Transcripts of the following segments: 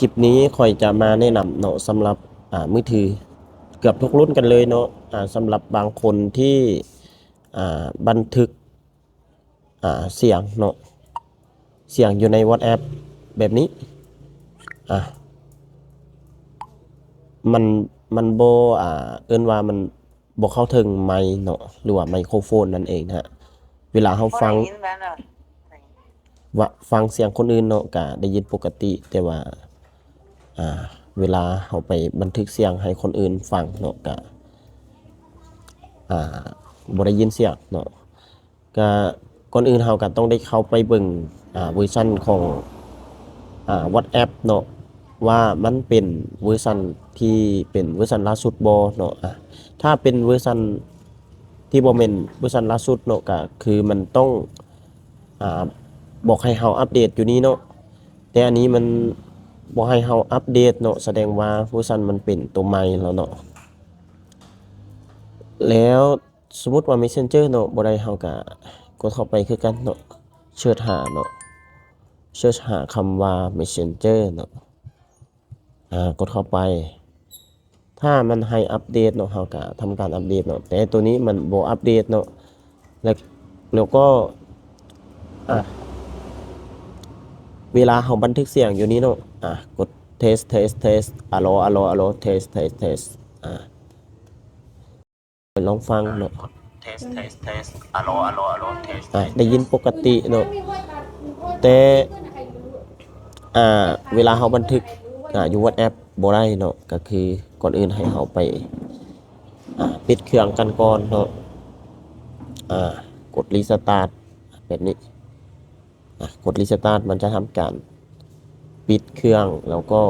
ຄລິບນີ້ຂ້ອຍຈະມາແນະນຳເນາະ ສຳລັບ ອ່າ ມືຖືເກືອບທຸກລຸ້ນກັນເລີຍເນາະ ອ່າ ສຳລັບບາງຄົນທີ່ ອ່າ ບັນທຶກ ອ່າ ສຽງເນາະ ສຽງຢູ່ໃນ WhatsApp ແບບນີ້ ອ່າ ມັນ ມັນບໍ່ ອ່າ ເອີ້ນວ່າມັນ ບໍ່ເຂົ້າເຖິງໄມເນາະ ຫຼືວ່າໄມໂຄໂຟນນັ້ນເອງນະ. ເວລາເຮົາຟັງ ບໍ່ໄດ້ຍິນແມ່ນບໍ່? ວ່າຟັງສຽງຄົນອື່ນເນາະ ກະໄດ້ຍິນປົກກະຕິ ແຕ່ວ່າ ອ່າ ເວລາເຮົາໄປບັນທຶກສຽງໃຫ້ຄົນອື່ນຟັງເນາະ ກະ ອ່າ ບໍ່ໄດ້ຍິນສຽງເນາະ. ກະກ່ອນອື່ນເຮົາກະຕ້ອງໄດ້ເຂົ້າໄປເບິ່ງ ອ່າ ເວີຊັນຂອງ ອ່າ WhatsApp ເນາະ ວ່າມັນເປັນເວີຊັນທີ່ເປັນເວີຊັນລ່າສຸດບໍ່ເນາະ. ອ່າ ຖ້າເປັນເວີຊັນທີ່ບໍ່ແມ່ນເວີຊັນລ່າສຸດເນາະ ກະຄືມັນຕ້ອງ ອ່າ ບອກໃຫ້ເຮົາອັບເດດຢູ່ນີ້ເນາະ ແຕ່ອັນນີ້ມັນບໍ່ໃຫ້ເຮົາອັບເດດເນາະ ສະແດງວ່າເວີຊັນມັນເປັນໂຕໃໝ່ແລ້ວເນາະ. ແລ້ວ ສົມມຸດວ່າ Messenger ເນາະ ບໍ່ໄດ້ ເຮົາກະກົດເຂົ້າໄປຄືກັນເນາະ ເສີດຫາເນາະ ເສີດຫາຄຳວ່າ Messenger ເນາະ ອ່າ ກົດເຂົ້າໄປ. ຖ້າມັນໃຫ້ອັບເດດເນາະ ເຮົາກະທຳການອັບເດດເນາະ ແຕ່ໂຕນີ້ມັນບໍ່ອັບເດດເນາະ. ແລ້ວ ແລ້ວກໍ ອ່າ ເວລາເຮົາບັນທຶກສຽງຢູ່ນີ້ເນາະ ອ່າ ກົດ test test test ອາໂລ ອາໂລ ອາໂລ test test test ອ່າ ໄປລອງຟັງເນາະ test test test ອາໂລ ອາໂລ ອາໂລ test ໄດ້ຍິນປົກກະຕິເນາະ ແຕ່ ອ່າ ເວລາເຮົາບັນທຶກ ອ່າ ຢູ່ WhatsApp ບໍ່ໄດ້ເນາະ ກະຄືກ່ອນອື່ນໃຫ້ເຮົາໄປ ອ່າ ປິດເຄື່ອງກັນກ່ອນເນາະ ອ່າ ກົດ restart ແບບນີ້. ອ່ະ ກົດ restart ມັນຈະທຳການປິດເຄື່ອງ ແລ້ວກໍ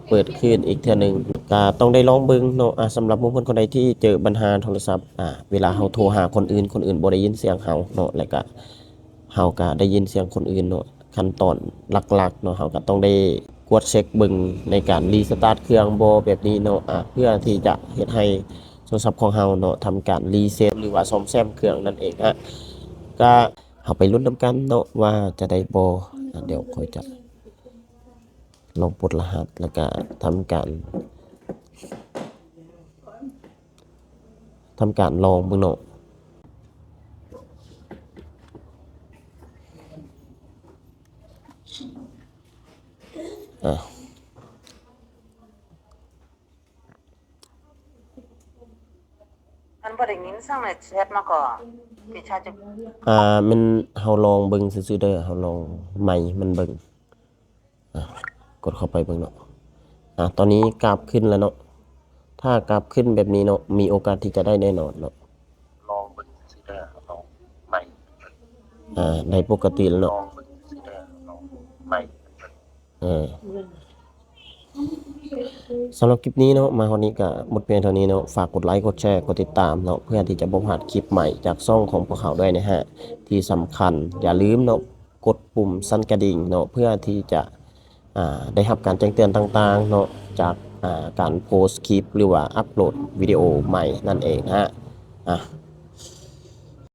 ເປີດຄືນອີກເທື່ອໜຶ່ງ ກະຕ້ອງໄດ້ລອງເບິ່ງເນາະ. ອ່ະ ສຳລັບໝູ່ເພື່ອນຄົນໃດທີ່ເຈີບັນຫາໂທລະສັບ ອ່າ ເວລາເຮົາໂທຫາຄົນອື່ນ ຄົນອື່ນບໍ່ໄດ້ຍິນສຽງເຮົາເນາະ ແລ້ວກະເຮົາກະໄດ້ຍິນສຽງຄົນອື່ນເນາະ ຂັ້ນຕອນຫຼັກໆເນາະ ເຮົາກະຕ້ອງໄດ້ກວດເຊັກເບິ່ງໃນການ restart ເຄື່ອງບໍ່ ແບບນີ້ເນາະ ອ່າ ເພື່ອທີ່ຈະເຮັດໃຫ້ໂທລະສັບຂອງເຮົາເນາະ ທຳການ reset ຫຼືວ່າສ້ອມແຊມເຄື່ອງນັ້ນເອງ. ອ່ະ ກະ ເຮົາໄປລຸ້ນນຳກັນເນາະວ່າຈະໄດ້ບໍ່. ອ່າ ດຽວຂ້ອຍຈະລອງປົດລະຫັດ ແລ້ວກະທຳການ ທຳການລອງເບິ່ງເນາະ. ອ່າ ມັນບໍ່ໄດ້ຍິນສັງໃນແຊັດມາກໍ ທີ່ຊາຈະ ອ່າ ແມ່ນເຮົາລອງເບິ່ງຊື່ໆເດີ ເຮົາລອງໄມມັນເບິ່ງ. ອ່າ ກົດເຂົ້າໄປເບິ່ງເນາະ. ອ່າ ຕອນນີ້ກາບຂຶ້ນແລ້ວເນາະ ຖ້າກາບຂຶ້ນແບບນີ້ເນາະ ມີໂອກາດທີ່ຈະໄດ້ແນ່ນອນເນາະ. ລອງເບິ່ງຊື່ໆເດີ ລອງໄມ ອ່າ ໄດ້ປົກກະຕິແລ້ວເນາະ ລອງເບິ່ງຊື່ໆເດີ ລອງໄມ. ເອີ ສຳລັບຄລິບນີ້ເນາະ ມາຮອດນີ້ກະໝົດພຽງເທົ່ານີ້ເນາະ. ຝາກກົດໄລ ກົດແຊ ກົດຕິດຕາມເນາະ ເພື່ອທີ່ຈະບໍ່ພາດຄລິບໃໝ່ຈາກຊ່ອງຂອງພວກເຮົາດ້ວຍນະຮະ. ທີ່ສຳຄັນຢ່າລືມເນາະ ກົດປຸ່ມສັ່ນກະດິ່ງເນາະ ເພື່ອທີ່ຈະ ອ່າ ໄດ້ຮັບການແຈ້ງເຕືອນຕ່າງໆເນາະ ຈາກ ອ່າ ການໂພສຄລິບ ຫຼືວ່າອັບໂຫຼດວິດີໂອໃໝ່ນັ້ນເອງນະຮະ. ອ່າ